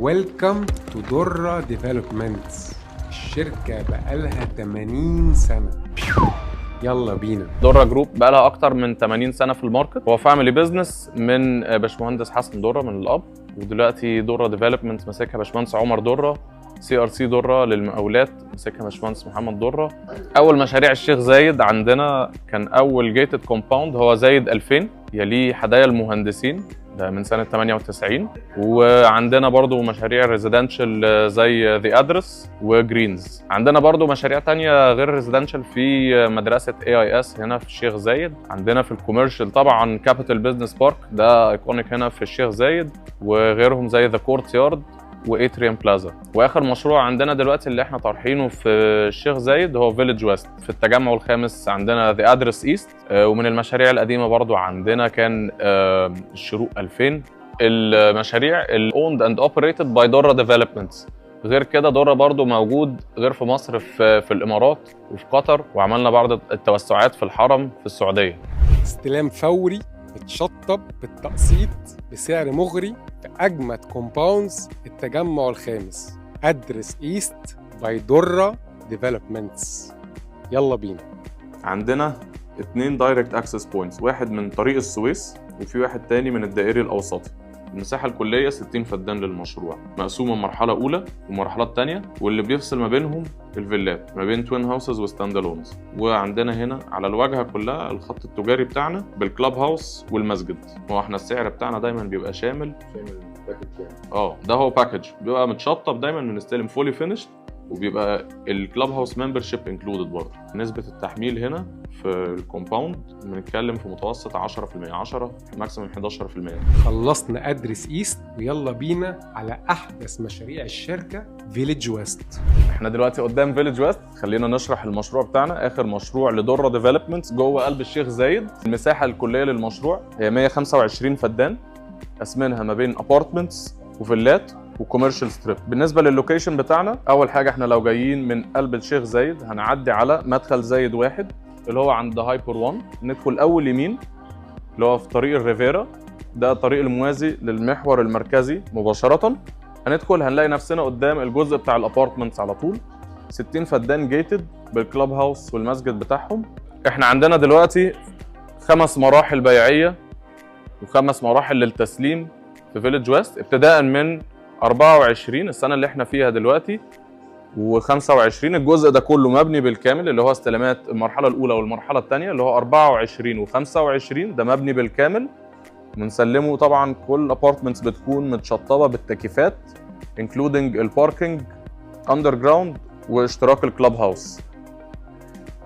Welcome to Dorra Developments، الشركة بقالها 80 سنة. يلا بينا. Dorra Group بقى لها اكتر من 80 سنة في ال market، هو family business من باشمهندس حسن دره من الاب، ودلوقتي Dorra Development ماسكها باشمهندس عمر دره، CRC دره للمقاولات ماسكها باشمهندس محمد دره. اول مشاريع الشيخ زايد عندنا كان اول gated compound هو زايد 2000، يليه حدايا المهندسين ده من سنة 98، وعندنا برضو مشاريع residential زي The Address و Greens. عندنا برضو مشاريع تانية غير residential في مدرسه AIS هنا في الشيخ زايد. عندنا في ال commercial طبعا Capital Business Park، ده iconic هنا في الشيخ زايد، وغيرهم زي The Courtyard و Atrium Plaza. واخر مشروع عندنا دلوقتي اللي احنا طارحينه في الشيخ زايد هو Village West. في التجمع الخامس عندنا The Address East، ومن المشاريع القديمة برضو عندنا كان الشروق 2000. المشاريع ال owned and operated by Dorra Developments. غير كده دورة برضو موجود غير في مصر، في الامارات وفي قطر، وعملنا بعض التوسعات في الحرم في السعوديه. استلام فوري متشطب بالتقسيط بسعر مغري في أجمد compounds التجمع الخامس، Address East by Dorra Developments. يلا بينا. عندنا اتنين direct access points، واحد من طريق السويس وفي واحد تاني من الدائري الاوسطي. المساحة الكلية 60 فدان للمشروع، مقسومة مرحلة أولى ومرحلة تانية، واللي بيفصل ما بينهم الفيلات ما بين twin houses و stand-alones. وعندنا هنا على الواجهة كلها الخط التجاري بتاعنا بال club house والمسجد. هو احنا السعر بتاعنا دايما بيبقى شامل. شامل package يعني. اه، ده هو package بيبقى متشطب، دايما بنستلم fully finished، وبيبقى ال club house membership included برضه. نسبة التحميل هنا في ال compound بنتكلم في متوسط 10%، 10 maximum 11%. خلصنا Address East، ويلا بينا على احدث مشاريع الشركه، Village West. احنا دلوقتي قدام Village West. خلينا نشرح المشروع بتاعنا، اخر مشروع ل Dorra Developments جوه قلب الشيخ زايد. المساحة الكلية للمشروع هي 125 فدان، قاسمينها ما بين apartments وفيلات و commercial strip. بالنسبة لل location بتاعنا، اول حاجة احنا لو جايين من قلب الشيخ زايد هنعدي على مدخل زايد واحد اللي هو عند Hyper 1، ندخل اول يمين اللي هو في طريق الريفيرا، ده الطريق الموازي للمحور المركزي مباشره. هندخل هنلاقي نفسنا قدام الجزء بتاع ال apartments على طول، 60 فدان gated بال club house والمسجد بتاعهم. احنا عندنا دلوقتي خمس مراحل بيعيه وخمس مراحل للتسليم في Village West، ابتداء من 24 السنة اللي احنا فيها دلوقتي و25. الجزء ده كله مبني بالكامل، اللي هو استلامات المرحلة الاولى والمرحلة الثانيه، اللي هو 24 و25، ده مبني بالكامل بنسلمه. طبعا كل apartments بتكون متشطبه بالتكييفات including ال parking underground واشتراك ال club house.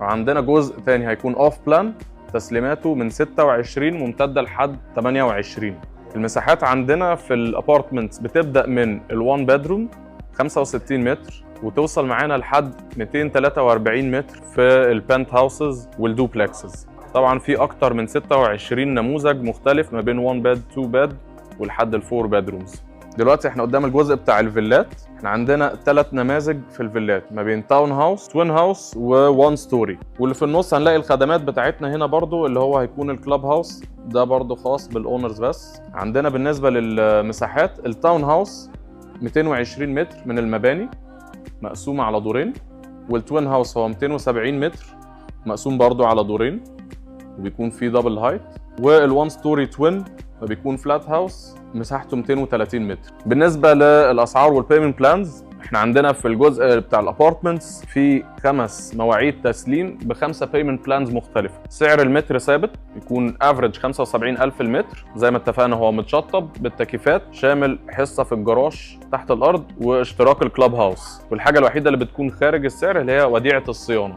عندنا جزء تاني هيكون off plan، تسليماته من 26 ممتدة لحد 28. المساحات عندنا في ال apartments بتبدا من ال1 bedroom 65 متر وتوصل معانا لحد 243 متر في ال penthouses وال duplexes. طبعا في اكتر من 26 نموذج مختلف ما بين 1 bed، 2 bed ولحد ال four bedrooms. دلوقتي احنا قدام الجزء بتاع الفيلات. احنا عندنا ثلاث نماذج في الفيلات ما بين town house، twin house، و1 story، واللي في النص هنلاقي الخدمات بتاعتنا هنا برضو اللي هو هيكون ال club house، ده برضو خاص بال owners بس. عندنا بالنسبة للمساحات، ال town house 220 متر من المباني مقسومة على دورين، وال twin house هو 270 متر مقسوم برضو على دورين وبيكون فيه double height، وال1 story twin فبيكون flat house مساحته 230 متر. بالنسبة للاسعار وال payment plans، احنا عندنا في الجزء بتاع ال apartments في خمس مواعيد تسليم بخمسة payment plans مختلفه. سعر المتر ثابت يكون average 75000 المتر، زي ما اتفقنا هو متشطب بالتكييفات، شامل حصة في الجراج تحت الارض واشتراك ال club house، والحاجة الوحيدة اللي بتكون خارج السعر اللي هي وديعة الصيانه.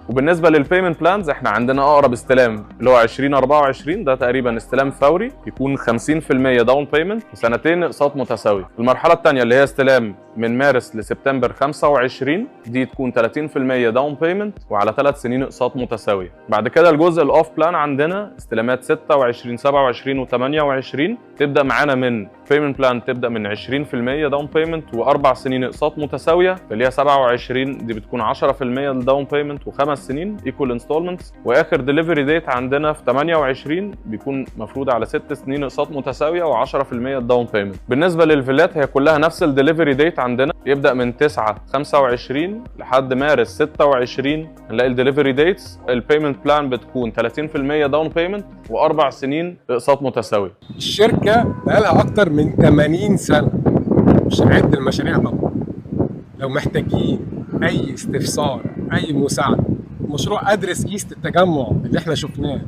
وبالنسبة لل payment plans، احنا عندنا اقرب استلام اللي هو 2024، ده تقريبا استلام فوري يكون 50% down payment وسنتين اقساط متساويه. المرحلة الثانية اللي هي استلام من مارس لسبتمبر 25، دي تكون 30% down payment وعلى 3 سنين اقساط متساويه. بعد كده الجزء ال off plan عندنا استلامات 26، 27 و28، تبدا معانا من payment plan تبدا من 20% down payment و4 سنين اقساط متساويه. اللي هي 27 دي بتكون 10% ال down payment و5 سنين equal installments. واخر delivery date عندنا في 28 بيكون مفروض على 6 سنين اقساط متساوية و10% ال down payment. بالنسبة للفيلات هي كلها نفس ال delivery date عندنا، يبدا من 9 25 لحد مارس 26. هنلاقي ال delivery dates ال payment plan بتكون 30% down payment و4 سنين اقساط متساويه. الشركة بقالها أكتر من 80 سنة، مش هنعد المشاريع طبعا. لو محتاجين أي استفسار، أي مساعدة، مشروع Address East التجمع اللي احنا شفناه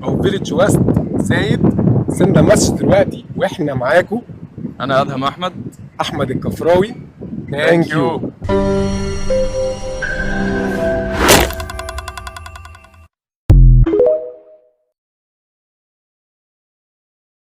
أو Village West زايد، send message دلوقتي واحنا معاكم. انا ادهم احمد. أحمد الكفراوي. thank you.